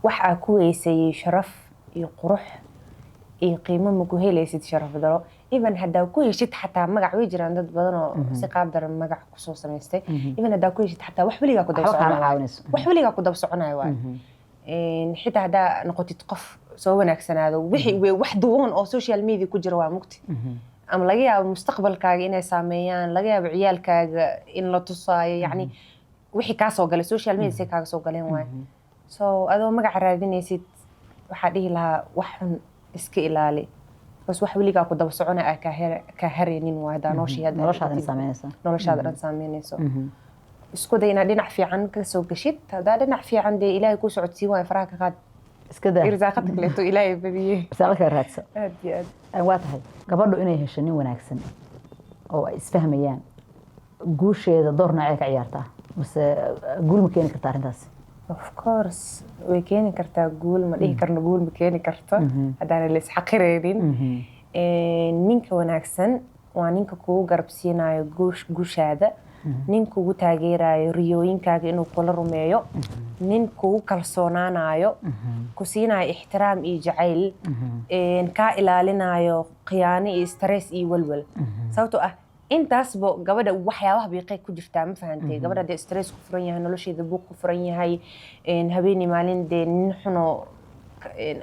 wax aa ku weysayey sharaf iyo qurux iyo qiimo ma ku helaysid sharaf daro. Even haddaa ku heshid xataa magac, way jiraan dad badan oo si qaab daran magac kusoo samaystay. Even haddaa ku heshid xataa, wax weligaa ku daba Waxba kaama soconayo. caawinayso. Wax weligaa ku daba soconayo waay. Xitaa haddaa noqotid qof soo wanaagsanaado, wixii wax duwan oo social media ku jira waa mugti, ama laga yaabo mustaqbalkaaga inay saameeyaan, laga yaabo ciyaalkaaga in la tusaayo, yacni wixii kaa soo galay social media say kaaga soo galeen waay. So adoo magaca raadinaysid, waxaa dhihi lahaa wax xun iska ilaali, bas wax weligaa ku daba socona aa kaa haraynin waay haddaa nooshii hadda Noloshaadana saameynaysa. Noloshaada dhan saameynayso. Isku day inaad dhinac fiican ka soo gashid. Haddaa dhinac fiican dee Ilaahay kuu socodsiin waayo, faraha ka qaad. Iska daa. Irsaaqada kaleeto Ilaahay badiyey. Irsaaqo kale raadso. Aad iyo aad. Waa tahay, gabadhu inay hesho nin wanaagsan oo ay isfahmayaan, guusheeda door noocee ka ciyaartaa, mase guul ma keeni kartaa arrintaas? Of course way keeni kartaa guul. Ma dhihi karno guul ma keeni karto haddaana la isxaqiraynin. Ninka wanaagsan waa ninka kugu garab siinayo guushaada, nin kugu taageerayo riyooyinkaaga inuu kula rumeeyo, nin kugu kalsoonaanayo, ku siinayo ixtiraam iyo jacayl, kaa ilaalinayo khiyaano iyo stress iyo walwal, sababtoo ah intaasba gabadha waxyaabaha biiqay ku jirtaa. Ma fahantay? Gabadha dee stress ku furan yahay, nolosheeda buuq ku furan yahay, habeenii maalin dee nin xuno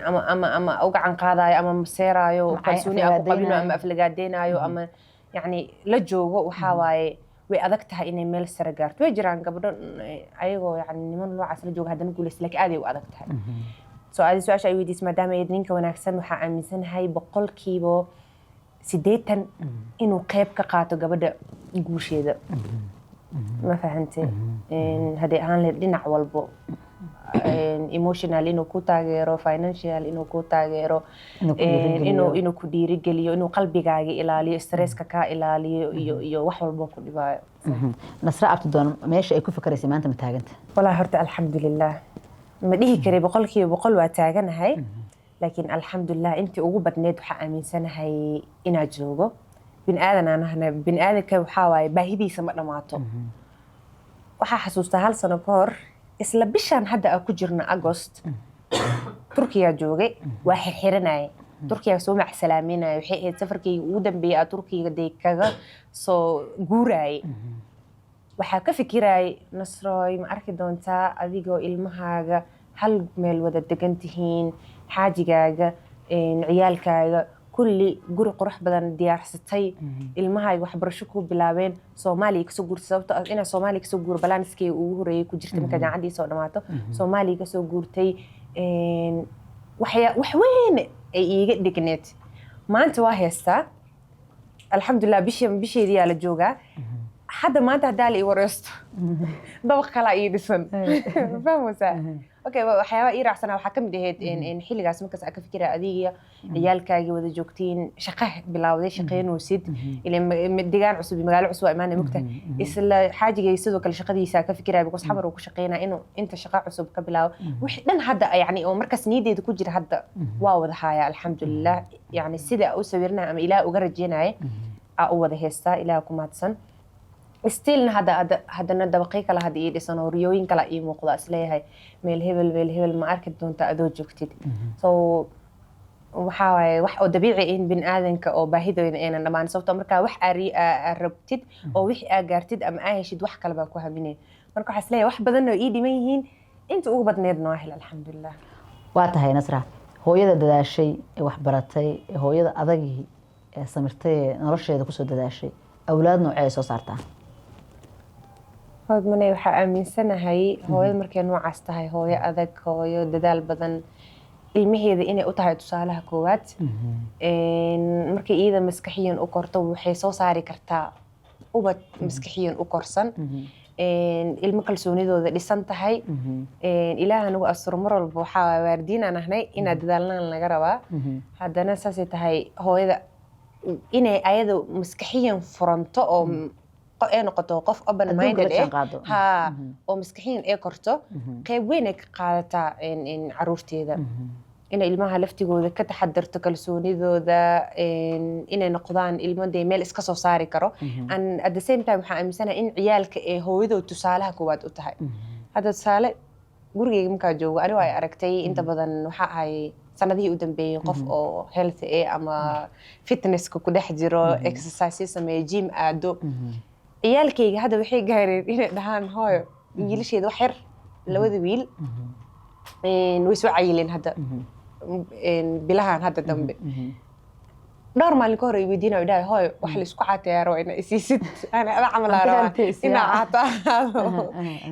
ama u gacan qaadayo ama maseeraayo, Ama kalsooni aan ku qabino aflagaadeynaayo. Ama aflagaadeynaayo ama yacni la joogo, waxaa waaye way adag tahay inay meel sare gaarto. Way jiraan gabdho ayagoo yani niman noocaas la jooga haddana guuleysta, laakiin aaday u adag tahay. So adi su-aasha ay weydiisay, maadaama ayd ninka wanaagsan, waxaa aaminsanahay 80% inuu qayb ka qaato gabadha guusheeda. Ma fahantay? Hadday ahaan lahayd dhinac walbo. Emotional inuu ku taageero, financial inuu ku taageero, Inuu ku dhiirigeliyo. Inuu ku dhiirigeliyo, inuu qalbigaaga ilaaliyo, stresska kaa ilaaliyo iyo wax walbo ku dhibaayo. Nasra Abtidoon, meesha ay ku fikiraysay maanta ma taaganta? Walaa, horta alxamdulilah ma dhihi karay 100% waa taaganahay, laakiin alxamdulilah intii ugu badneed waxaa aaminsanahay inaa joogo. Bin aadan aan ahna, bin aadanka waxaa waaye baahidiisa ma dhammaato. Waxaa xasuustaa hal sano ka hor, isla bishaan hadda aan ku jirno, Agost, Turkiyaa joogay, waa xirxiranaya, Turkiyaa soo macsalaaminaya. Waxay ahayd safarkayga ugu dambeeyay aa Turkiga dee kaga soo guurayay. Waxaa ka fikirayay, Nasrooy, ma arki doontaa adigoo ilmahaaga hal meel wada degan tihiin, xaajigaaga, ciyaalkaaga kulli, guri qurux badan diyaarsatay, ilmahaaga waxbarasho ku bilaabeen, Soomaaliya kasoo guurtay? Sababto ah inaa Soomaaliya kasoo guuro balanskeyga ugu horeeyay ku jirta markaa jaamacaddii soo dhamaato Soomaaliya kasoo guurtay. Wax weyn ay iiga dhigneed. Maanta waa heystaa, alxamdulilah. Bisha bisheediyaa la joogaa hadda. Maanta haddaa la ii wareysto, dabaq kalaa ii dhisan, fahmaysaa? Okay, waxyaabaha ii raacsanaa waxaa ka mid ahayd in xilligaas markaas aa ka fikira adiga ciyaalkaagii wada joogtiin, shaqa bilawday, shaqeynaysid, ileen degaan cusub iyo magaalo cusub waa imaanay mugta. Isla xaajigay sidoo kale shaqadiisa ka fikiraya, because xamar uu ku shaqeynaya, inuu inta shaqa cusub ka bilaabo. Wixii dhan hadda yani oo markaas niyaddeeda ku jira hadda waa wada haaya, alxamdulilah. Yani sida u sawirnaya ama Ilaah uga rajeynaya aa u wada heystaa, Ilaah ku mahadsan. Stillna hadda haddana dabaqyo kale hadda ii dhisan oo riyooyin kale ii muuqda, isleeyahay meel hebel, meel hebel ma arki doonta adoo joogtid. So waxaa waaye wax oo dabiici in bin aadanka oo baahidooda aynan dhammaan, sababtoo markaa wax aa rabtid oo wixii aa gaartid ama aa heshid, wax kale baa ku haminaya. Marka waxaa isleeyahay wax badan oo ii dhiman yihiin, inta ugu badneedna waa hel, alxamdulilah. Waa tahay Nasra, hooyada dadaashay ee waxbaratay, ee hooyada adagii ee samirtay ee nolosheeda kusoo dadaashay, awlaad noocee ay soo saartaa? Hodmane, waxaa aaminsanahay hooyada markay noocaas tahay, hooyo adag, hooyo dadaal badan, ilmaheeda inay u tahay tusaalaha koowaad. Markay iyada maskaxiyan u korto, waxay soo saari kartaa ubad maskaxiyan u korsan, ilmo kalsoonidooda dhisan tahay. Ilaaha nagu asturo. Mar walba waxaa waardiin aan ahnay inaad dadaalnaan laga rabaa. Haddana saasay tahay, hooyada inay ayada maskaxiyan furanto oo ay noqoto qof open minded la eh jaanqaado. Ha, oo maskaxiyan ay korto, qayb weyn ay ka qaadataa in caruurteeda, inay ilmaha laftigooda ka taxadarto kalsoonidooda, inay noqdaan ilmo dee meel iska soo saari karo. And at the same time waxaa aaminsanahay in ciyaalka ee hooyadood tusaalaha koowaad u tahay. Hadda tusaale, gurigeyga markaa joogo, anigo ay aragtay inta badan waxaa ahay sanadihii u dambeeyey qof oo healthy eh ama fitnesska ku dhex jiro, exercise sameeyo, gym aado. Ciyaalkayga hadda waxay gaareen inay dhahaan hooyo, wiilasheeda wax yar, labada wiil, way soo cayileen hadda, bilahan hadda dambe. Dhowr maalin ka hor ay weydiinaya, dhahay, "Hooyo, wax la isku caateeyaa raba inaa isiisid, ana ada camal aa rabaa inaa caato ahaado."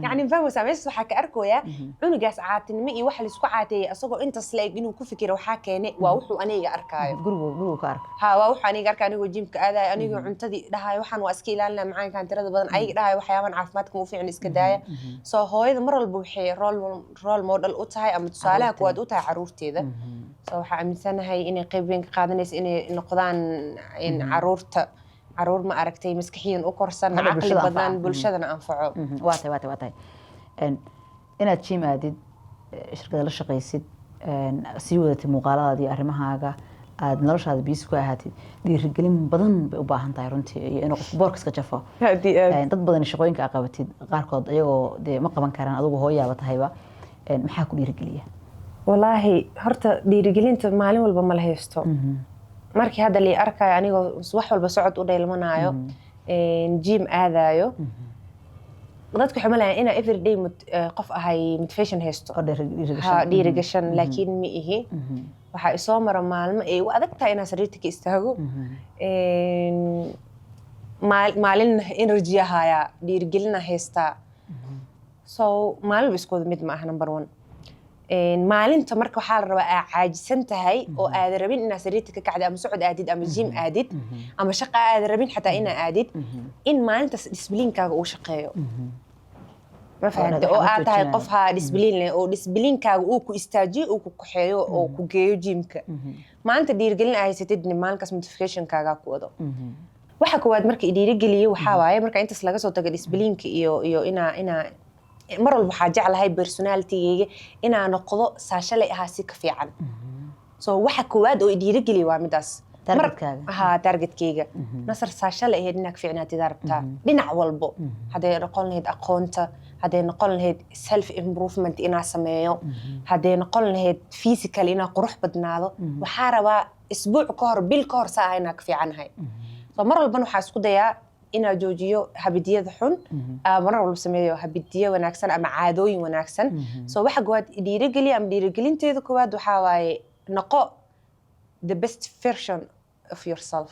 Yani fahmaysaa, meeshaas waxaa ka arkoyaa cunugaas caatinimo iyo waxa la isku caateeyay asagoo intaas la eg inuu ku fikiro. Waxaa keenay waa wuxuu aniga arkaayo. Gurigu ka arka. Ha, waa wuxuu aniga arka, anigoo gymka aadayo, anigoo cuntadii dhahayo waxaan waa iska ilaalinaya macaankan tirada badan, ayaga dhahayo waxyaaban caafimaadka ma u fiicin, iska daaya. So hooyada mar walba waxay role model u tahay ama tusaalaha kuwaad u tahay caruurteeda. So waxaa aaminsanahay inay qayb weyn ka qaadanayso inay noqdaan in caruurta caruur ma aragtay maskaxiyan u korsan, Hadda caqli bulshada badan, anfaca. Bulshadana anfaco. Waa tahay inaad gym aadid, shirkada la shaqaysid, sii wadatid muuqaaladaada iyo arrimahaaga, aad noloshaada busy ku ahaatid, dhiirigelin badan bay u baahan tahay runtii, iyo inuu qofku boorka iska jafo. Haddii aad Dad badan shaqooyinka aad qabatid qaarkood iyagoo dee ma qaban karaan, adigu hooyaaba tahayba. Maxaa ku dhiirigeliya? Walaahi, horta dhiirigelinta maalin walba ma la haysto. Markii hadda lii arkayo anigoo wax walba socod u dheelmanaayo, gym aadaayo, dadku waxay malayaan inaa everyday qof ahay motivation haysto. Oo dhiirigashan. Ha, dhiirigashan, laakiin ma ihi. Waxaa isoo mara maalmo ay u adag tahay inaan sariirta ka istaago. Maalin energy ahayaa, dhiirigelina haystaa. So maalin isku wada mid ma aha, number one. Maalinta marka waxaa la rabaa aa caajisan tahay oo aada rabin inaad sariirta ka kacdid ama socod aadid ama gym aadid ama shaqa aada rabin xataa inaa aadid, in maalintaas disciplinekaaga uu shaqeeyo. Ma fahantay? Oo aad tahay qof ha discipline leh, oo discipline-kaaga uu ku istaajiyo, uu ku kaxeeyo oo ku geeyo gym-ka. Maalinta dhiirigelin aa haysatidna, maalinkaas motivation-kaagaa ku wado. Waxa koowaad marka i dhiirigeliye waxaa waaye, marka intaas laga soo tago discipline-ka iyo inaa mar walba waxaa jeclahay personality-gayga inaa noqdo saa shalay ahaa si ka fiican. So waxa koowaad oo i dhiirigeliye waa midaas. Targetkaaga. Ha, target-kayga. Nasar saa shalay ahayd inaa ka fiicnaatidaa rabtaa dhinac walbo, hadday noqon lahayd aqoonta, hadday noqon lahayd self improvement inaa sameeyo, hadday noqon lahayd physical inaa qurux badnaado. Waxaa rabaa isbuuc ka hor, bil ka hor saa ah inaa ka fiicanahay. So mar walbana waxaa isku dayaa inaa joojiyo habit-yada xun, mar walba sameeyo habit-yo wanaagsan ama caadooyin wanaagsan. So waxa koowaad dhiirigeliya ama dhiirigelinteeda koowaad waxaa waaye noqo the best version of yourself.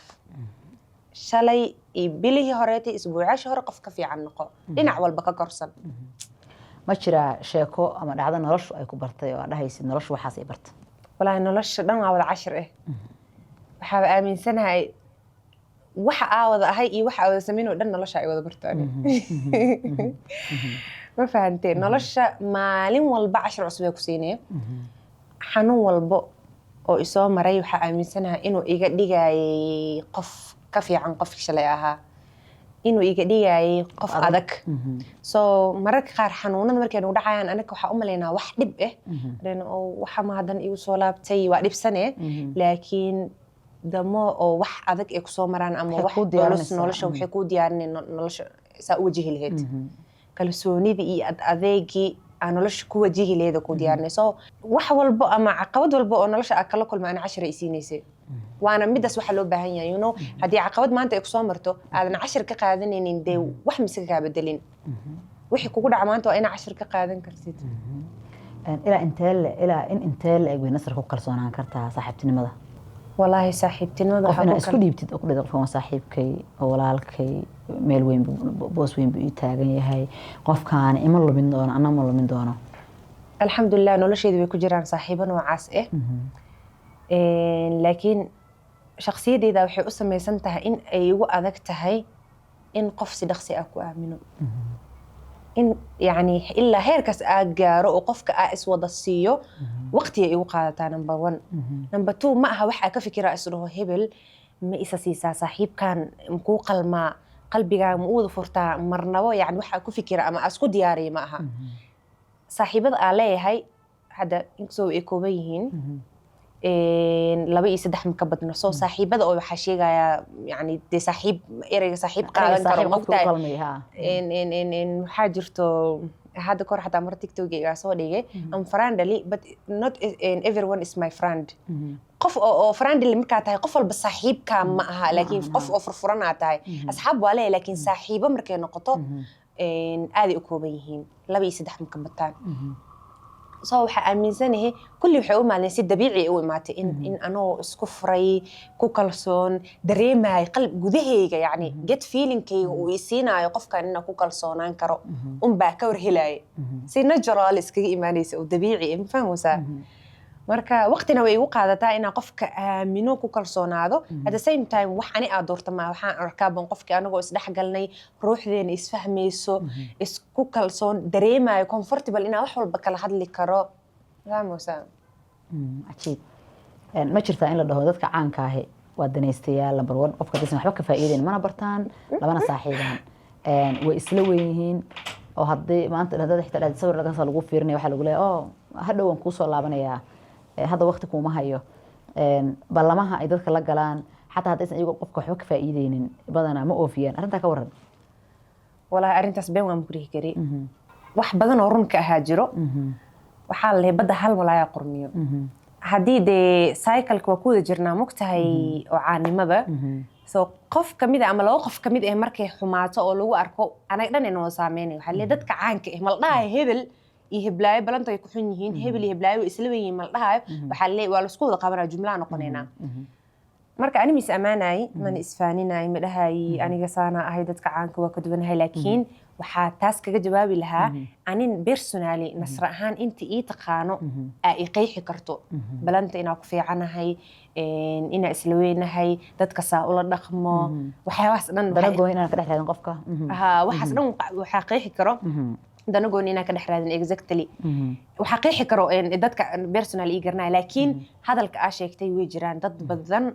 Shalay iyo bilihii horeetay, isbuucaashii hore, qof ka fiican noqo, dhinac walba ka korsan. Ma jiraa sheeko ama dhacdo noloshu ay ku bartay oo aad dhahaysid noloshu waxaas ay bartay? Walaahi, nolosha dhan waa wada cashir. Waxaaba aaminsanahay waxa aa wada ahay iyo waxa aa wada samayn oo dhan nolosha ay wada barto ani. Ma fahantee? Nolosha maalin walba cashir cusub ay ku siinaya. Xanuun walbo oo isoo maray waxaa aaminsanahay inuu iga dhigayay qof ka fiican qofkii shalay ahaa, inuu iga dhigayay qof adag. So mararka qaar xanuunada markay nagu dhacayaan, anaga waxaa u malaynaa wax dhib ah. Then, oo waxa ma haddana igu soo laabtay, waa dhibsane. Laakiin damo oo wax adag ay kusoo maraan ama Waxay wax kuu culus diyaarinaysaa. Nolosha waxay kuu diyaarinay nolosha saa u wajihi lahayd, kalsoonidii iyo ad adeegii aa nolosha ku wajihi lahayd oo kuu diyaarinay. So wax walbo ama caqabad walbo oo nolosha aa kala kulma ana cashir ay siinaysay, waana midaas waxa loo baahan yahay. Haddii caqabad maanta ay kusoo marto aadan cashir ka qaadanaynin, dee wax mise kaa bedelin. Wixii kugu dhaca maanta waa inaa cashir ka qaadan kartid. Ilaa in intee la eg bay Nasar ku kalsoonaan kartaa saaxiibtinimada? Walaahi, saaxiibtinimada qof waxaa inaad ku isku dhiibtid oo ku dhahdo qofkan waa saaxiibkay oo walaalkay, meel weyn boos weyn buu ii taagan yahay, qofkaani ima lumin doono, anna ma lumin doono. Alxamdulilah, nolosheedu way ku jiraan saaxiibo noocaas ah. Laakiin shakhsiyadeyda waxay u samaysan tahay in ay igu adag tahay in qof si dhaqsi ah ku aamino, in yani ilaa heerkaas aa gaaro oo qofka aa iswada siiyo waqtiga igu qaadataa, number one. Number two, ma aha wax aa ka fikiraa isdhaho hebel ma isa siisaa, saaxiibkan makuu qalmaa, qalbigaa ma u wada furtaa marnabo. Yani wax aa ku fikira ama aa isku diyaariya ma aha. Saaxiibada aa leeyahay hadda, inkastoo ay kooban yihiin, laba iyo saddex ma ka badno. So saaxiibada oo waxaa sheegayaa, yani dee saaxiib, ereyga saaxiib qaadan karo. Saaxiib qofka u mogtahay qalmay ha. In waxaa jirto hadda kahor xataa mar TikTok-iga soo dhigay, "I'm friendly but not everyone is my friend." Qof oo friendly markaa tahay, qof walba saaxiibkaa ma aha, laakiin qof oo furfuran aa tahay, asxaab waa leeyahay, laakiin saaxiibo markay noqoto aaday u kooban yihiin, laba iyo saddex ma ka bataan. So waxaa aaminsanahay kulli waxay u imaadeen si dabiici u imaatay, in anoo isku furay, ku kalsoon, dareemayo qalb gudahayga, yani gut feeling-kayga uu isiinaayo qofkan inaan ku kalsoonaan karo, unbaa ka warhelaya, si natural iskaga imaanaysa oo dabiici ah. Ma fahmaysaa? Marka waqtina way igu qaadataa inaan qofka aamino, ku kalsoonaado. At the same time, wax ani aa doorta maa, waxaan arkaa ban qofkii anagoo isdhexgalnay, ruuxdeena isfahmayso, isku kalsoon, dareemayo comfortable inaan wax walba kala hadli karo. Fahmaysaa? Cajiib. Ma jirtaa in la dhaho dadka caanka ahi waa danaystayaal number one, qofka hadaysan waxba ka faa'iideyn mana bartaan, lamana saaxiibaan, way isla weyn yihiin, oo haddii maanta haddaad xitaa dhahdo sawir laga lagu fiirinaya, waxaa lagu leeyahay, "Oh, hadhow waan kuusoo laabanayaa, hadda waqti kuuma hayo." Ballamaha ay dadka la galaan, xataa haddaysan iyagu qofka waxba ka faa'iideynin, badanaa ma oofiyaan. Arrintaa ka waran? Walaahi, arrintaas been waan ku dhihi kari. Wax badan oo runka ahaa jiro. Waxaa la lehay badda hal malaayaa qurmiyo. Haddii dee cycle-ka waa ku wada jirnaa, mogtahay, oo caanimada, so qof kamid ah ama laba qof kamid ah markay xumaato oo lagu arko, anaga dhan ayna wada saameynay. Waxaa leeyahay dadka caanka ah, ma la dhahayo hebel iyo heblaayo balanta ay ku xun yihiin, hebel iyo heblaayo way isla wen yihiin, ma la dhahayo. Waxaa leeyahay waa laisku wada qabanaya, jumlaha noqonaynaa. Marka ani mis ammaanayay, mana isfaaninay, ma dhahayi aniga saana ahay, dadka caanka waa ka duwanahay. Laakiin waxaa taas kaga jawaabi lahaa, anin personally, Nasra ahaan, inta ii taqaano aa i qeexi karto balanta inaa ku fiicanahay, inaa isla weynahay, dadka saa ula dhaqmo, waxyaabahaas dhan. Dana goyn inaan ka dhex raadin qofka. Ha, waxaas dhan waxaa qeexi karo. Dano gooni inaa ka dhex raadin, exactly. Waxaa qeexi karo dadka personal ii garanaya, laakiin hadalka aa sheegtay way jiraan dad badan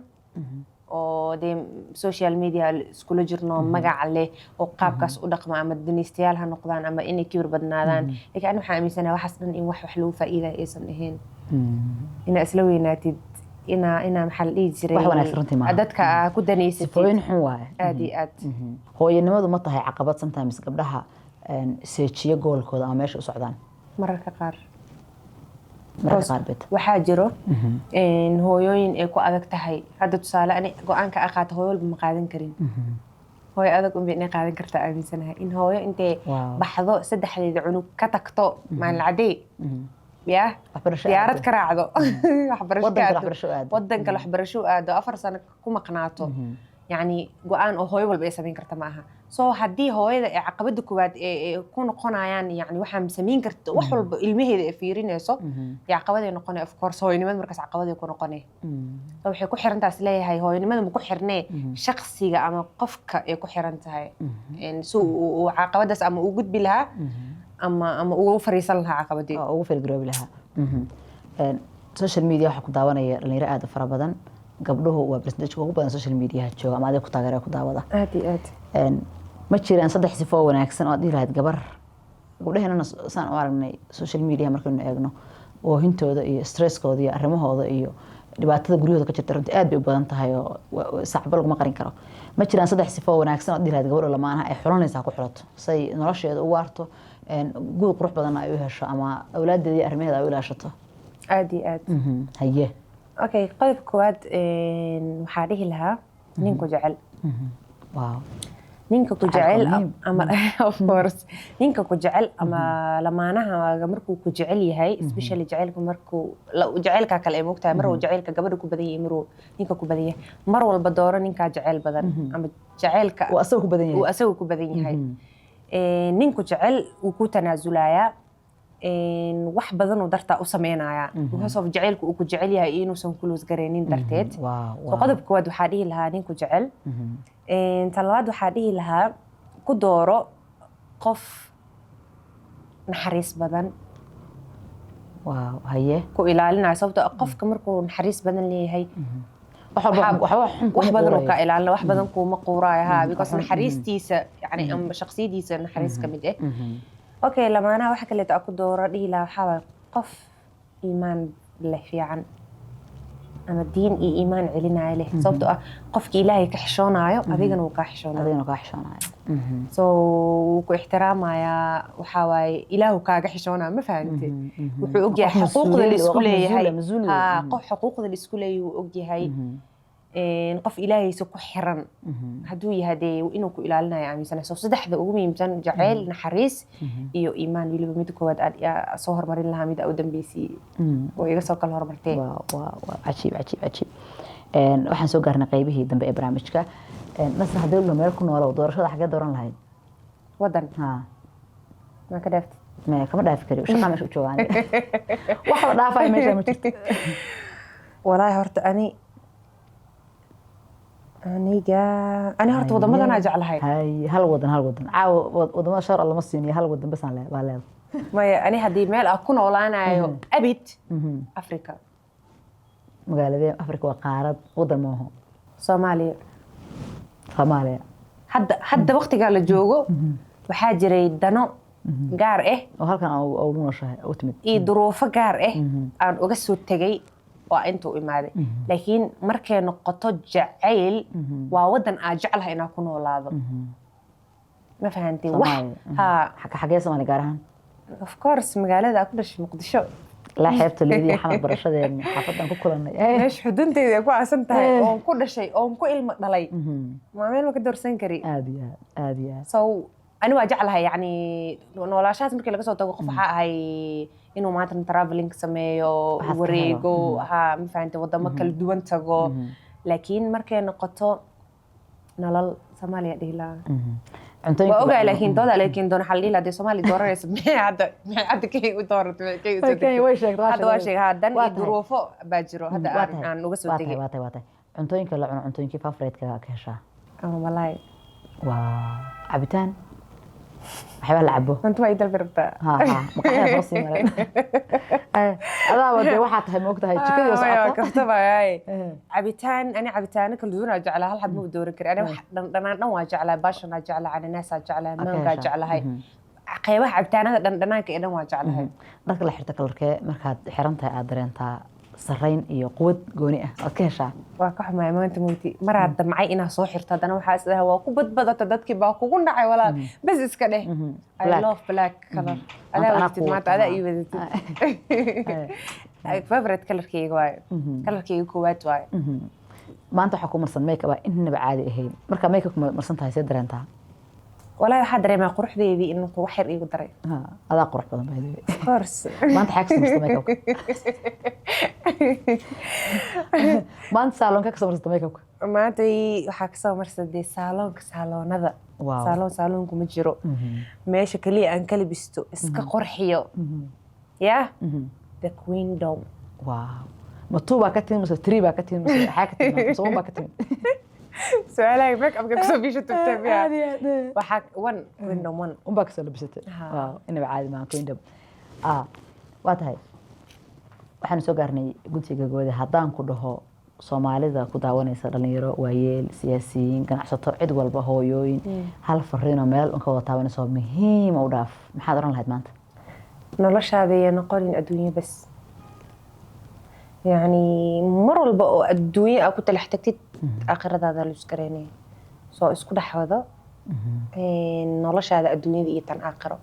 oo dee social media iskula jirno, magac leh, oo qaabkaas u dhaqma, ama danaystayaal ha noqdaan ama inay kibir badnaadaan. Laakiin ani waxaan aaminsanahay waxaas dhan in wax lagu faa'iidaya aysan ahayn. Inaa isla weynaatid, inaa maxaa la dhihi jiray, Wax wanaagsan runtii maaha. Dadka aa ku danaysatid. Sifooyin xun waaye. Aad iyo aad. Hooyanimadu ma tahay caqabad sometimes gabdhaha seejiyo goolkooda ama meesha u socdaan? Mararka qaar. Mararka qaar bet. Waxaa jiro hooyooyin ay ku adag tahay. Hadda tusaale, ani go-aanka a qaata hooyo walba ma qaadan karin. Hooyo adag unbay inay qaadan kartaa aaminsanahay. In hooyo intay baxdo, saddexdeeda cunug ka tagto maalin cadey ya Waxbarasho diyaarad aado. ka raacdo, waxbarasho Waddan ka kale aado. Waxbarasho aado. Waddan kale waxbarasho u aado, 4 sano ku maqnaato, yacni go-aan oo hooyo walba ay samayn karta ma aha. So haddii hooyada ay caqabada koowaad ee ku noqonayaan, yani waxaa samayn karta wax walba ilmaheeda ay fiirinayso, dee caqabaday noqonay. Of course, hooyanimada markaas caqabaday ku noqonay. So waxay ku xiran taas leeyahay, hooyanimada ma ku xirnee, shakhsiga ama qofka ay ku xiran tahay si uu caqabadaas ama uu gudbi lahaa ama ugu fariisan lahaa caqabadii. Oo ugu feelgaroobi lahaa. Social media waxaa ku daawanaya dhalinyaro aad u fara badan. Gabdhuhu waa percentage ugu badan social mediaha jooga ama adiga ku taageera, ku daawada. Aad iyo aad. Ma jiraan saddex sifo oo wanaagsan oo aad dhihi lahayd gabar gabdhaheenana saan u aragnay social media markaynu eegno, oohintooda iyo stresskooda iyo arrimahooda iyo dhibaatada guryahooda ka jirta runtii aad bay u badan tahay oo sacbo laguma qarin karo. Ma jiraan saddex sifo oo wanaagsan oo aad dhihi lahayd gabadha lamaanaha ay xulanaysa ha ku xulato say nolosheeda u waarto, guur qurux badanna ay u hesho ama awlaadeeda iyo arrimaheeda ay u ilaashato? Aad iyo aad. Haye. Okay, qodobka koowaad waxaa dhihi lahaa ninku jecel. Ninka ku Jacaylka jecel muhiim. Ama of course ninka ku jecel ama lamaanahaaga markuu ku jecel yahay, especially jacaylka markuu jacaylka kale ay moogtahay, mar uu jacaylka gabadha ku badan yahay, maruu ninka ku badan yahay, mar walba dooro ninkaa jeceyl badan ama jacaylka uu asaga ku badan uu yahay. asaga ku badan yahay. Ninku jecel wuu ku tanaasulayaa, wax badan uu dartaa u sameynayaa because of jacaylka uu ku jecel yahay iyo inuusan ku lose gareynin darteed. So qodobka koowaad waxaa dhihi lahaa ninku jecel. Tan labaad waxaa dhihi lahaa ku dooro qof naxariis badan, Haye. ku ilaalinayo, sababtoo ah qofka markuu naxariis badan leeyahay, wax walba waxba xun wax kuma badan uu quurayo. ka ilaalina, wax badan kuuma quuraayo ha, because waxun- naxariistiisa yani ama shakhsiyadiisa naxariis ka mid ah. Okay, lamaanaha waxa kaleeto aan ku dooro dhihi lahaa waxaa waaye qof iimaan leh fiican ama diin iyo iimaan celinaayo leh, sababtoo ah qofki Ilaahay ka xishoonaayo adigana wuu kaa xishoonayo. Adigana kaa xishoonayo. So wuu ku ixtiraamayaa, waxaa waaye Ilaahu kaaga xishoonaya, ma fahamtid? Wuxuu ogyahay Qof xuquuqda mas-uuliyad- la isku qof leeyahay. mas-uul Ha, weeye. qof xuquuqda la isku leeyahay wuu ogyahay. Qof Ilaahaysa ku xiran hadduu yahay, dee inuu ku ilaalinayo aaminsanahay. So saddexda ugu muhiimsan: jacayl, naxariis iyo iimaan. Weliba midda koowaad aad yaa soo horumarin lahaa, mida u dambeysay oo iga soo kala horumartee. Waa cajiib, cajiib, cajiib. Waxaan soo gaarnay qaybihii dambe ee barnaamijka. Nasra, haddii la meel ku noolow, doorashada xagee dooran lahayd? Wadan? Ha. Maa ka dhaaftid? Me kama dhaafi kari, shaqaa meesha u joogaan, wax la dhaafayo meesha ma jirto. Walaahi horta ani aniga ani horta wadamadanaa jeclahay. Hay, hal wadan, hal wadan caawa wadamada shar lama siiniyo, hal wadan basaan baa leedahay. Maya, ani haddii meel aan ku noolaanayo abid, Africa. Magaaladee? Africa waa qaarad, wadan maaho. Soomaaliya. Soomaaliya. Hadda waqtigaa la joogo waxaa jiray dano gaar ah oo halkan ugu nooshahay u timid. Iyo duruufo gaar ah aan uga soo tegay oo inta u imaaday, laakiin markay noqoto jacayl, waa wadan aan jeclahay inaan ku noolaado, ma fahantay? Wax Soomaaliya. Ha. Xagee Soomaaliya gaar ahaan? Of course magaalada aan ku dhashay, Muqdisho. Laa xeebta Liidiya, Xamar, barashadeena xaafadan ku kulannay. Meesha xudunteeda ay ku aasan tahay, oon ku dhashay, oon ku ilmo dhalay, maa meel ma ka doorsan kari. Aad iyo aad, aad iyo aad. So ani waa jeclahay, yani noolaashahaas markii laga soo tago, qof waxaa ahay inuu maanta traveling sameeyo, Waxaas ka wareego, ha, ma fahantay, wadamo kala duwan tago, laakiin markay noqoto nolol, Soomaaliya dhihi lahaa. Cuntooyinka Waa ogahay, laakiin dooda, laakiin doon waxaa la dhihi lahaa dee Soomaaliya dooranaysa, maxay hadda Kenya u dooratay, maxay Kenya usoo Kenya degtay? Way sheegtay, waa Hadda waa sheegtay. sheegay, ha, dan Waa iyo tahay. duruufo baa jiro hadda Waa aan tahay. aan uga soo Waa tahay, tegay. Waa tahay, waa tahay. Cuntooyinka la cuno, cuntooyinkii favorite-ka ka heshaa? Ama malaay. Waa cabitaan? Waxyaabaa la cabo. Cunto waa ii dalbi rabtaa. Ha ha, maqaxida noo sii maran. Adaaba dee waxaa tahay, ma ogtahay, jikadii oo socota. Kaftabaay. Cabitaan, ani cabitaano kala duwan aa jeclaa, hal xab ma u dooran kari. Ani wax dhandhanaan dhan waa jeclaa. Baashanaa jeclaa, cananaasaa jeclaa, maangaa heshaa. jeclahay. Qeybaha cabitaanada dhandhanaanka ee dhan waa jeclahay. Dharka la xirta colorkee markaad xiran tahay aad dareentaa sarrayn iyo quwad gooni ah ood ka heshaa? Waa ka xumaay, maanta mugdi maraad damcay inaad soo xirto, haddana waxaa is dhahay waa ku badbadata, dadkii baa kugu dhacay, walaal, bas iska dheh. I Black. love black color. Maanta Adaa anaa wadatid ku maanta, wataa. Adaa ii wadatid. Favorite colorkeyga waayo, colorkeyga koowaad waayo. Maanta waxaa ku marsan make up aa inaba caadi ahayn. Markaa make up marsan tahay, see dareentaa? Walaahi waxaa dareemaa quruxdeedii inuu wax yar iigu daray. Ha, adaa qurux badan, by the way. Of course. Maanta xaa kasoo marsata make upka? Maanta saaloonka kasoo marsata make upka? Maanta waxaa kasoo marsaday saaloonka saaloonada. Saaloon saaloonku ma jiro, meesha kaliya aan ka labisto, iska qurxiyo ya, The Queendom. Wow, ma two baa ka timid mise three baa ka timid mise xaa ka timid mise one baa ka timid? Su-aalaha make upka kusoo biisha tubtay miya? Aad iyo aad. Waxaa one, Queendom one. Un baa kasoo labisatay. Ha. Wow, inaba caadi maaha Queendom. Ah, waa tahay, waxaanu soo gaarnay guntiga gabada. Haddaan ku dhaho Soomaalida ku daawanaysa, dhalinyaro, waayeel, siyaasiyiin, ganacsato, cid walba, hooyooyin, hal fariinoo meel un ka wada taabanayso muhiima u dhaaf, maxaad oran lahayd maanta? Noloshaada ya noqonin adduunyo bas. Yani mar walba oo adduunyo aa ku talax tagtid, aakhiradaada la iskareynaya. Soo isku dhex wado noloshaada adduunyada iyo tan aakhiro.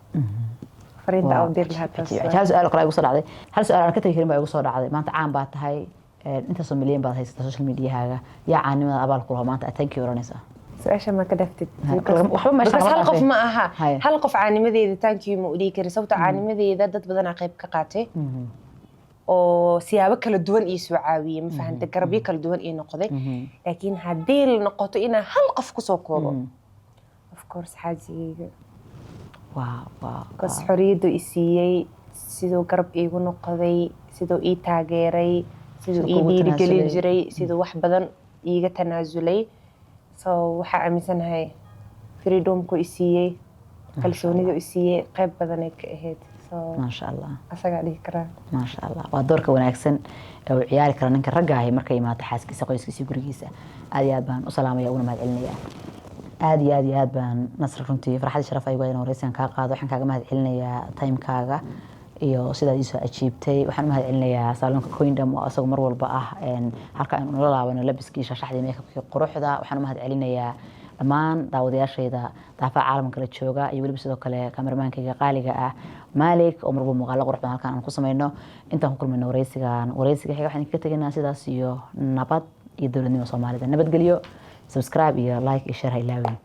Fariinta aa u diri lahaa taas waay. Hal su-aal oo kale igu soo dhacday, hal su-aal aan ka tagi karin baa igu soo dhacday. Maanta caan baa tahay, intaasoo milyan baad haysataa social mediahaaga. Yaa caanimada abaal ku laho maanta thank you oranaysaa? Su-aasha ma ka dhaftid? Waxba meesha Because lama hal qof dhaafay. ma aha. Haya. Hal qof caanimadeeda thank you ma u dhihi kari, sababto caanimadeeda dad badanaa qayb ka qaatay oo siyaabo kala duwan ii soo caawiyey, ma fahanta, garabyo kala duwan ii noqday. Laakiin haddii la noqoto inaan hal qof kusoo koobo, of course xaajigayga. Because xorriyaddu i siiyey, siduu garab iigu noqday, siduu ii taageeray, siduu Siduu ii kugu dhiirigelin tanaasulay. jiray, siduu wax badan iiga tanaasulay. So waxaa aaminsanahay freedomku i siiyey, kalsoonidu i siiyey, qayb badanay ka ahayd. So Maasha Allah. asagaa dhihi karaa. Maasha Allah, waa doorka wanaagsan ee uu ciyaari kara ninka ragga ahi markay imaato xaaskiisa, qoyskiisa iyo gurigiisa. Aad iyo aad baan u salaamaya, uguna mahad celinaya. Aad iyo aad iyo aad baan, Nasr, runtii farxad iyo sharaf ay inaan wareysigan kaa qaado. Waxaan kaaga mahad celinayaa timekaaga iyo sidaad iisoo ajiibtay. Waxaan u mahad celinayaa saaloonka Queendom oo isagu mar walba ah halka aynu nula laabano labiskii, shashaxdii, makeupkii, quruxda. Waxaan u mahad celinayaa dhammaan daawadayaashayda daafaha caalamka kala jooga iyo weliba sidoo kale kameramaankayga qaaliga ah Malik, oo marwalba muuqaalo qurux badan halkan aan ku samayno. Intaan ku kulmayno wareysigan wareysiga xiga, waxaan idinkaga tegaynaa sidaas iyo nabad iyo dowladnimo Soomaalida. Nabadgelyo. Subscribe iyo like iyo share ha ilaawin.